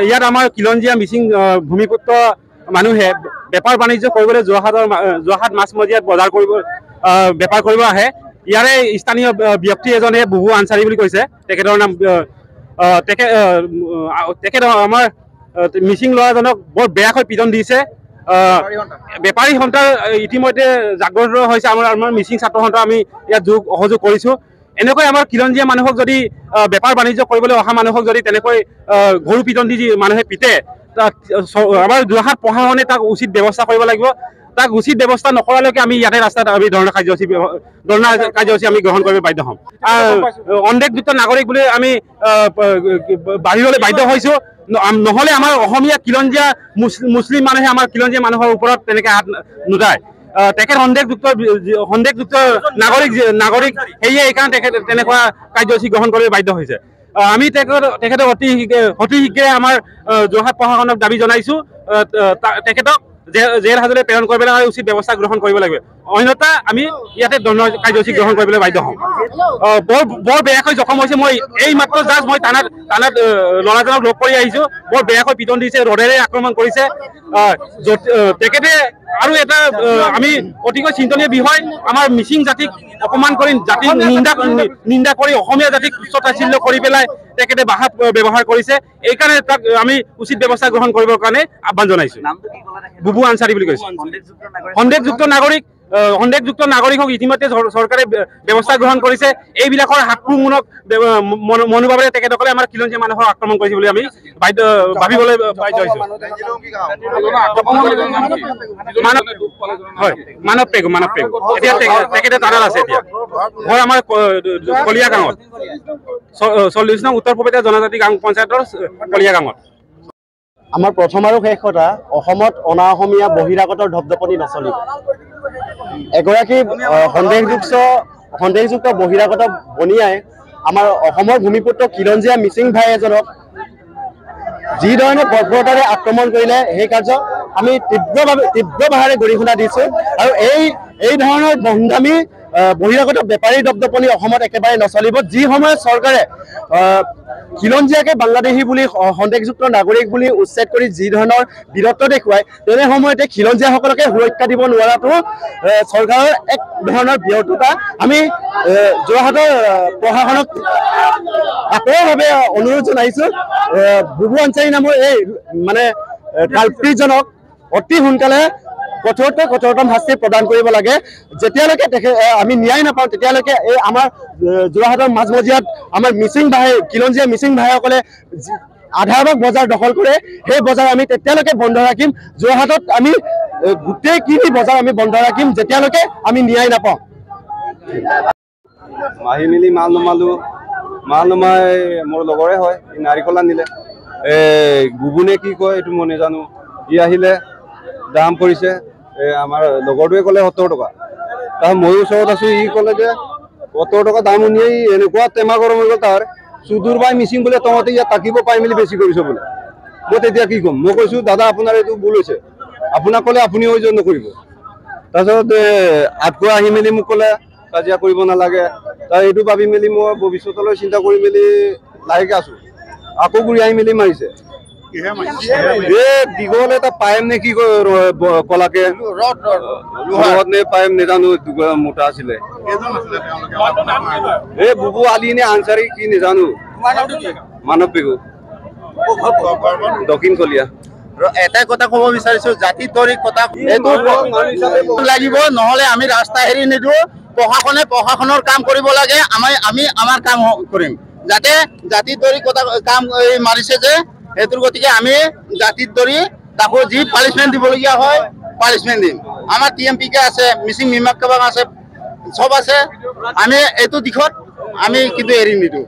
ইয়াত আমাৰ খিলঞ্জীয়া মিচিং ভূমিপুত্ৰ মানুহে বেপাৰ বাণিজ্য কৰিবলৈ যোৰহাট মাছমজিয়াত বজাৰ কৰিব বেপাৰ কৰিব আহে। ইয়াৰে স্থানীয় ব্যক্তি এজনে বুবু আনচাৰী বুলি কৈছে, তেখেতৰ নাম। তেখেত আমাৰ মিচিং ল'ৰাজনক বৰ বেয়াকৈ পিটন দিছে। বেপাৰী সন্থাৰ ইতিমধ্যে জাগ্ৰত হৈছে। আমাৰ মিচিং ছাত্ৰ সন্থা আমি ইয়াত যোগ সহযোগ কৰিছোঁ। এনেকৈ আমাৰ খিলঞ্জীয়া মানুহক যদি বেপাৰ বাণিজ্য কৰিবলৈ অহা মানুহক যদি তেনেকৈ গৰু পিটন দি মানুহে পিটে, আমাৰ যোৰহাট প্ৰশাসনে তাক উচিত ব্যৱস্থা কৰিব লাগিব। তাক উচিত ব্যৱস্থা নকৰালৈকে আমি ইয়াতে ৰাস্তাত আমি ধৰ্ণা কাৰ্যসূচী আমি গ্ৰহণ কৰিব বাধ্য হ'ম। সন্দেহযুক্ত নাগৰিক বুলি আমি বাহিৰলৈ বাধ্য হৈছোঁ। নহ'লে আমাৰ অসমীয়া খিলঞ্জীয়া মুছলিম মানুহে আমাৰ খিলঞ্জীয়া মানুহৰ ওপৰত তেনেকৈ হাত নুঠায়। তেখেত সন্দেহযুক্ত নাগৰিক সেয়ে এইকাৰণে তেখেত তেনেকুৱা কাৰ্যসূচী গ্ৰহণ কৰিব বাধ্য হৈছে। আমি তেখেতক অতি শীঘ্ৰে আমাৰ যোৰহাট প্ৰশাসনক দাবী জনাইছোঁ, তেখেতক জেল হাজলৈ প্ৰেৰণ কৰিব লাগে, উচিত ব্যৱস্থা গ্ৰহণ কৰিব লাগিব। অন্যথা আমি ইয়াতে দণ্ড কাৰ্যসূচী গ্ৰহণ কৰিবলৈ বাধ্য হ'ম। বৰ বেয়াকৈ জখম হৈছে। মই এই মাত্ৰ জাষ্ট মই থানাত ল'ৰাজনক লগ কৰি আহিছোঁ। বৰ বেয়াকৈ পিটন দিছে, ৰডেৰে আক্ৰমণ কৰিছে তেখেতে। আৰু এটা আমি অতিকৈ চিন্তনীয় বিষয়, আমাৰ মিচিং জাতিক অপমান কৰি, জাতিক নিন্দা কৰি অসমীয়া জাতিক তুচ্ছ-তাচ্ছিল্য কৰি পেলাই তেখেতে ভাষা ব্যৱহাৰ কৰিছে। এইকাৰণে তাক আমি উচিত ব্যৱস্থা গ্ৰহণ কৰিবৰ কাৰণে আহ্বান জনাইছোঁ। বুবু আনচাৰী বুলি কৈছে। সন্দেহযুক্ত নাগৰিকক ইতিমধ্যে চৰকাৰে ব্যৱস্থা গ্ৰহণ কৰিছে। এইবিলাকৰ আক্ৰমণক মনোভাৱেৰে তেখেতসকলে আমাৰ খিলঞ্জীয়া মানুহক আক্ৰমণ কৰিছে বুলি আমি ভাবিবলৈ বাধ্য হৈছোঁ। হয়, মানৱ পেগু এতিয়া তেখেতে থানাত আছে। এতিয়া ঘৰ আমাৰ কলীয়া গাঁৱত, 40 নং উত্তৰ পূৰ্বতীয়া জনজাতি গাঁও পঞ্চায়তৰ কলীয়া গাঁৱত। আমাৰ প্ৰথম আৰু শেষ কথা, অসমত অনা অসমীয়া বহিৰাগতৰ ধপধপনি নচলিব। এগৰাকী সন্দেহযুক্ত বহিৰাগত বনিয়াই আমাৰ অসমৰ ভূমিপুত্ৰ খিলঞ্জীয়া মিচিং ভাই এজনক যি ধৰণে বৰ্বৰতাৰে আক্ৰমণ কৰিলে, সেই কাৰ্য আমি তীব্ৰ ভাষাৰে গৰিহণা দিছোঁ। আৰু এই ধৰণৰ বন্ধামী বহিৰাগত বেপাৰী দপদপনি অসমত একেবাৰে নচলিব। যি সময়ত চৰকাৰে খিলঞ্জীয়াকে বাংলাদেশী বুলি সন্দেহযুক্ত নাগৰিক বুলি উচ্ছেদ কৰি যি ধৰণৰ বীৰত্ব দেখুৱায়, তেনে সময়তে খিলঞ্জীয়াসকলকে সুৰক্ষা দিব নোৱাৰাটো চৰকাৰৰ এক ধৰণৰ ব্যৰ্থতা। আমি যোৰহাটৰ প্ৰশাসনক আকৌভাৱে অনুৰোধ জনাইছোঁ, বুবু আনচাৰী নামৰ এই মানে কালপ্ৰিজনক অতি সোনকালে কঠোৰতম শাস্তি প্ৰদান কৰিব লাগে। যেতিয়ালৈকে তেখেত আমি ন্যায় নাপাওঁ, তেতিয়ালৈকে এই আমাৰ যোৰহাটৰ মাজমজিয়াত আমাৰ মিচিং ভাই, খিলঞ্জীয়া মিচিং ভাইসকলে আধাভাগ বজাৰ দখল কৰে, সেই বজাৰ আমি তেতিয়ালৈকে বন্ধ ৰাখিম। যোৰহাটত আমি গোটেইখিনি বজাৰ আমি বন্ধ ৰাখিম যেতিয়ালৈকে আমি ন্যায় নাপাওঁ। মাহি মিলি মাল নমালো, মাল নমাই মোৰ লগৰে হয়, নাৰিকল আনিলে। এই বুবুনে কি কয় এইটো মই নাজানো। ই আহিলে দাম কৰিছে, আমাৰ লগৰটোৱে ক'লে 70 টকা। তাৰ ময়ো ওচৰত আছোঁ, ই ক'লে যে 70 টকা দাম শুনিয়েই এনেকুৱা টেমা গৰম হৈ গ'ল তাৰ। চুদুৰ বাই মিচিং বোলে তহঁতে ইয়াত থাকিব পাই মেলি বেছি কৰিছ বোলে। মই তেতিয়া কি ক'ম, মই কৈছোঁ দাদা আপোনাৰ এইটো ভুল হৈছে, আপোনাক ক'লে আপুনি হৈ যোৱা নকৰিব। তাৰপিছত আঠকুৱা আহি মেলি মোক ক'লে কাজিয়া কৰিব নালাগে। তাৰ এইটো ভাবি মেলি মই ভৱিষ্যতলৈ চিন্তা কৰি মেলি লাহেকৈ আছোঁ। আকৌ ঘূৰি আহি মেলি মাৰিছে। এই দীঘল এটা পাইপ নে কি কয়, কলাকে ৰদ নে পাইপ নেজানো, মোটা আছিলে। এই বুবু আলি নে আনচাৰি কি নেজানো। মানৱ পেগু, দক্ষিণ কলীয়া। এটাই কথা ক'ব বিচাৰিছো, জাতি ধৰি কথা এইটো লাগিব, নহ'লে আমি ৰাস্তা এৰি নিদিওঁ। প্ৰশাসনে প্ৰশাসনৰ কাম কৰিব লাগে, আমি আমাৰ কাম কৰিম। যাতে জাতি ধৰি কথা কাম এই মাৰিছে যে সেইটোৰ, গতিকে আমি জাতিত ধৰি তাকো যি পানিছমেণ্ট দিবলগীয়া হয় পানিছমেণ্ট দিম। আমাৰ টি এম পি কে আছে, মিচিং মিমাক কাবাং আছে, চব আছে। আমি এইটো দিশত আমি কিন্তু এৰি নিদিওঁ।